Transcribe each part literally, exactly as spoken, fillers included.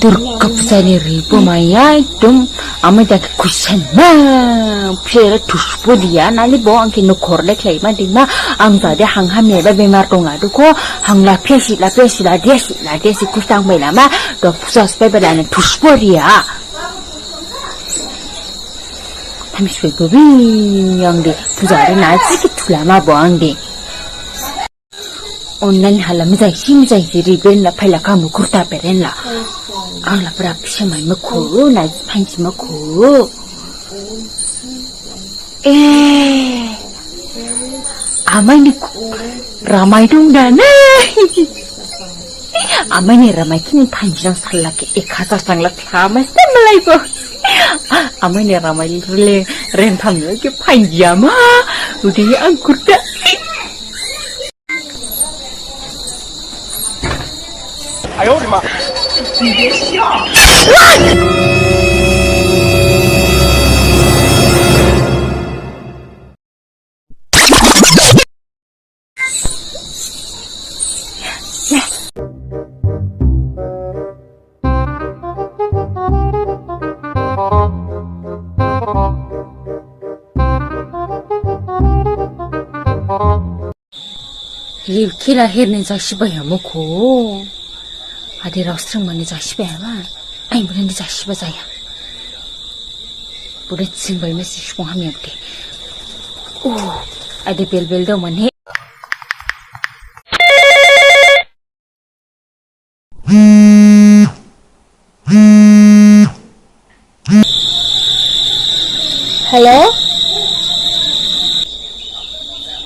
Durga Puja ni ribo maya ekdom amai da khe kusen ma. Phere thusbo diya nali bo ang khe nokhor le khlai ma ding ma. Ang jade hang hamya ba bemar dong adu kho. Hang la phesi la phesi la desi la desi kusang bai la ma. Do puja spai ba la na thusbo diya. Thamis bai bo bi ang de puja de na jiki thula ma bo ang de. Online hala mejai si mejai si riben la phaila kamu kurta peren la. Ang la pura pisa mai mekhu na phanji mekhu. Eh. Amai ni ramai dong da na. Amai ni ramai kini phanji nang salak ek hazar tang la thamas ta malai bo. Amai ni ramai le ren tham lo ke phanji ama. Udah ang kurta. Lip khela herne jasiba ya mokho. Ade raosring mane jasiba ya ba. Ai, bode ni jasiba jaya. Bode sing bai mesi sipong hamya bode. Oh, ade bel bel dong mane. Hello?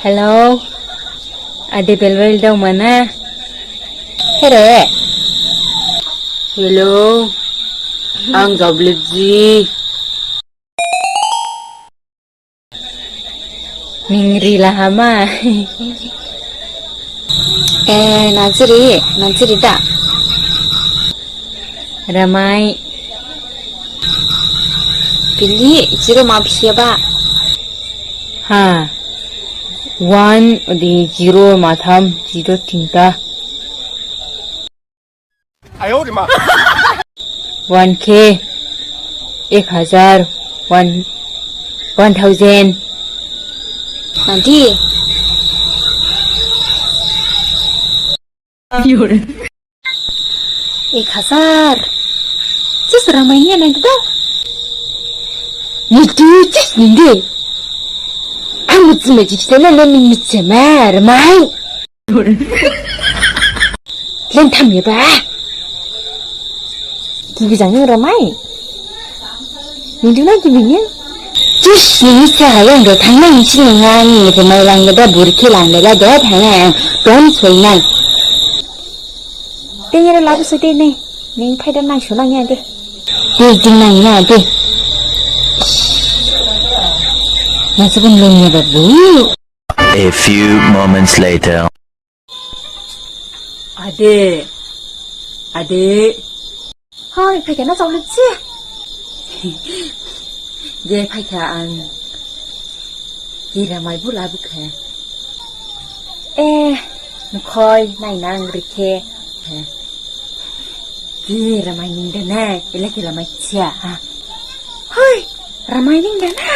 Hello? Ade bel bel dong mana? Here? Hello? Ang gablek ji. Ning ri lahama. Eh, najiri, najiri da. Ramai. Bili, zero ma bisi ba. Ha. One, di zero matham, zero tinta. One K, ek hazar, one, one thousand. Nanti. Ek hazar. Cis ramai ni nanti da. Nitu cis ninde. Amu cima cis na na ni cima ramai. Len tham ya ba. Gibi jang ni ramai. Ni duna gibi ni. Cis ni sa yang do thang nang si ni nga ni te mai lang da bur ki lang da da thang nang. Don soi nang. Te yere labu soi te ne. Ning phai da nang su nang ya de. Te jing nang ya de. Na sa bun lung ya ba bu. A few moments later. Ade. Ade. Hoi, phaikha na chaolip si. Je phaikha ang. Jira mai bula bukha. Eh, mkhoi, nai nang rikhe. Jira mai ning dana, ila kila mai chia. Hoi, ramai ning dana.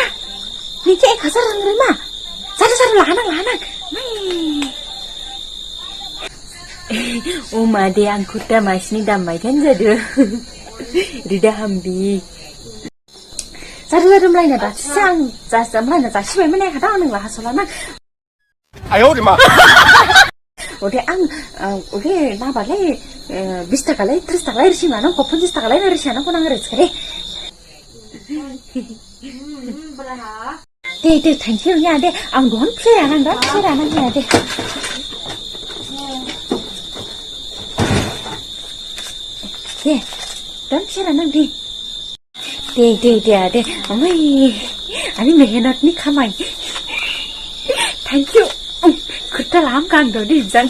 Ning ke ek hazar rang rima. Satu, satu, lahanang, lahanang. Mai. Uma de ang kurta masni dam mai kan jadu. Rida hambi. Satu, satu, melaina da. Sang, sa, sa, melaina da. Sibai mana kata ang lah hasolana. Ayo, di ma. Ode ang, eh, ode na bale, eh, bis taka lai, tris taka lai risi mana, ko ponjis taka lai risi mana, ko nang resi kare. De, de, thank you, ya, de. Ang don phe ranang, don phe ranang, ya, de. De, don phe ranang, de. De, de, de, de. Amai, ani mehnat ni khamai. Thank you. Kurta lam kang do, de, jang.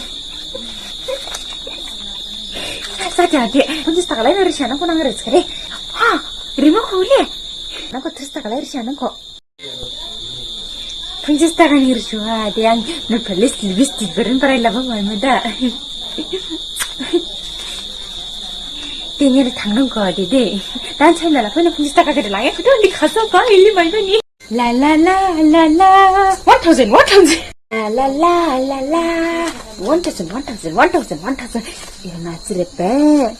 Sa, de, de. Ponjis taka lai na risi mana, ko nang resi kare. Ha, rima khole. Nang ko tris taka lai risi mana, ko. Ponjis taka ni risi ha, de ang no pelis libis ti berin parai laba mai mada. Dini re thangnang kho, dede. Dan sainlala, phone pungsi taka gede laya, khudu ni khasa ba, ili mai bani. La la la la la. One thousand, one thousand. La la la la la. One thousand, one thousand, one thousand, one thousand. Ye na sire pe.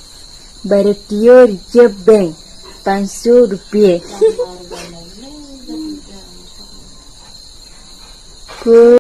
Bharatiya Reserve Bank. Panch so rupiye. Ko